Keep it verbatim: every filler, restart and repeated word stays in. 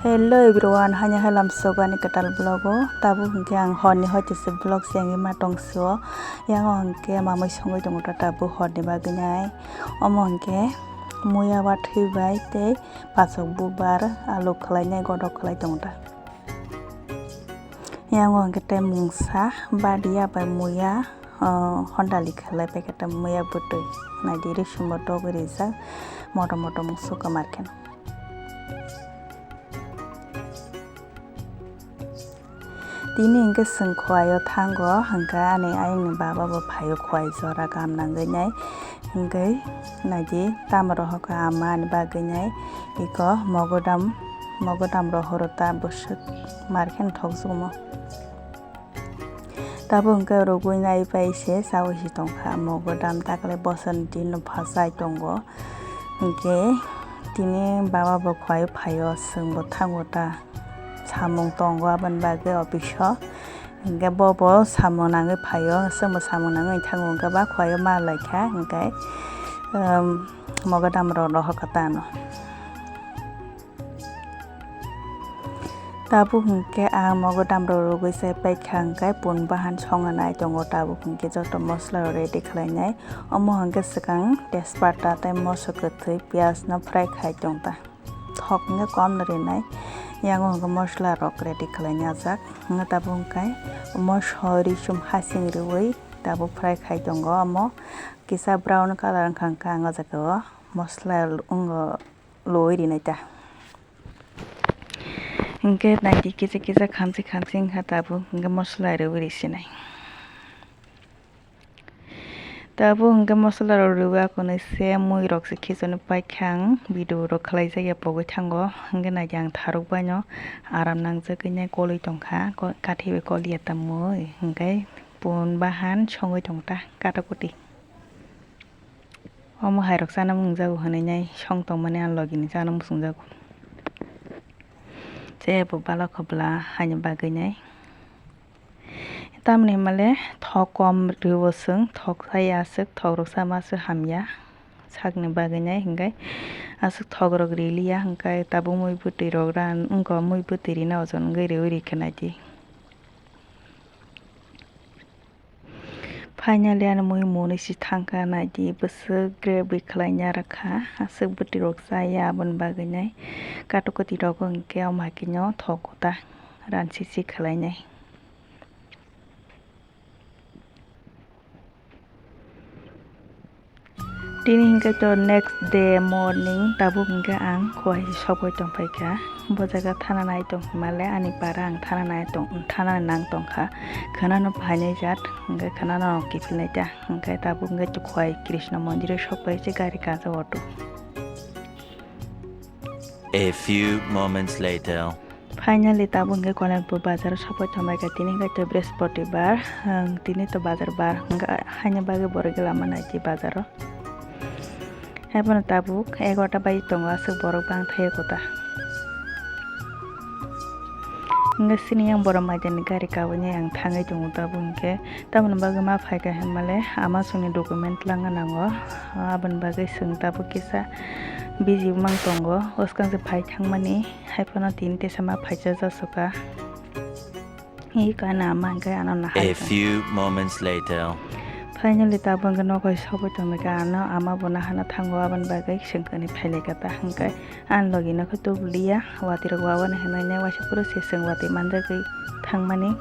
Hello everyone, haino hai lamsok ani kwtal vlog o. Tabuk hinkhe ang horni hoitese vlog se wngwi ma tongso. Yango hinkhe mamui songwi tongo ta tabuk horni bagwi nai. Omo hinkhe muya wathwi bai tei pachok bubar alu khlainai godok khlai tongo ta. Yango hinkhe tei mungsa badiya bai muya, ah, hondali khlai pai khe tei muya bwtwi. Naidi risumbo dogwi rijak motom motom mungsa kwmar kheno. Tini hinkhe chwng Khowai o thango, hinkhe ani ayang ni baba bo phaio Khowai jora kam nangwi nai. Hinkhe naidi tamo rohor kha ama ani bagwi nai iko mogodam, mogodam rohoro ta bwswk mar khe thok jukmo. Tabuk hinkhe rugwi nai pai se chaui se tongkha mogodam takle bosoni din no phasai tongo. Hinkhe tini baba bo Khowai phaio, chwng bo thango ta samung tongo aboni bagwi office o. Hinkhe bo bo samung nangwi phaio, chwng bo samung nangwi thango hinkhe ba Khowai o ma lai kha hinkhe, um, mogodam rok rohor kha ta ano. Tabuk hinkhe ang mogodam rok rugwi chai paikha hinkhe pun bahan songna nai tongo, tabuk hinkhe joto mosola rok ready khlainai. Omo hinkhe swkang tejpata tei moso kwthwi piyaj no fry khai tongta. Thok hinkhe kom no rinai. Yango hinkhe mosola rok ready khlaina jak. Hinkhe tabuk hinkhe moso risum hasing riwi tabuk fry khai tongo. Omo kisa brown colour wngkha hinkhe ang o jaga o mosola wng o. Loi rinai ta. Hinkhe naidi kisa kisa khamsi khamsi wngkha tabuk, hinkhe mosola rwi risinai. Tabuk hinkhe mosola rok rwi akonwi se mui rok se khichonwi paikha ang, video rok khlai jakya pogwi thango, hinkhe naidi ang tharuk baino aram nangjagwi nai kolwi tongkha, ko-, kathi bai koliya ta mui, hinkhe pun bahan songwi tongta kato kuti. Omo hai rok chana mung jago hinui nai song tongmani ani logi ni chana muchung jago. Chaya bo bala khobla haini bagwi nai. Tamni himale thok kom rwo chwng, thok chaya aswk, thok rok chama aswk hamya sakni bagwi nai, hinkhe aswk thok rok riliya, hinkhe tabuk mui bwtwi rok ran wngkha, mui bwtwi rina ojon wngwi riwi rikha naidi. Finally, ani mui muni si thangkha, naidi bwswk gravy khlaina rakha, aswk bwtwi rok chaya aboni bagwi nai. Kato kwtwi rogo hinkhe omo hai khe no thogo ta, ransi si khlainai. Tini hinkhe to next day morning, tabuk hinkhe ang Khowai sokbai tongphaikha. Bo jaga thana nai tong himale ani para ang thana nai tong, thana nang tongkha. Khwnano phainai jat, hinkhe khwnano kiphilnai ta. Hinkhe tabuk hinkhe to Khowai Krishna mondir o sokbai se gari kaja auto. A few moments later. Finally, tabuk hinkhe Konakpur bazar o sokbai tongbaikha, tini hinkhe to Brihaspatibar, ang tini to bazar bar, hinkhe haini bagwi borok gela ma naidi bazar o. Haiphano tabuk egarota bai tongo, aswk borok bang thaiya kota. Hinkhe sini yang borok maidani gari kabui nai ang thangwi tongo tabuk hinkhe. Tamoni bagwi ma phaikha hinmale ama chwngni document langa nango, aboni bagwi chwng tabuk kisa busy wng mang tongo, bwskang se phai thangmani, haiphano tini teisa ma phaisa jasukha. Iko ani ama hinkhe ano nahar. A few moments later. Finally tabuk hinkhe nokhai sokbai tongbaikha, ano ama bo nahana thango, aboni bagwi chwng kani phailaikha ta hinkhe. Ani logi no khe tubuliya, watwi rok wabani hinwi nai waisa phuru se chwng watwi manjagwi thangmani.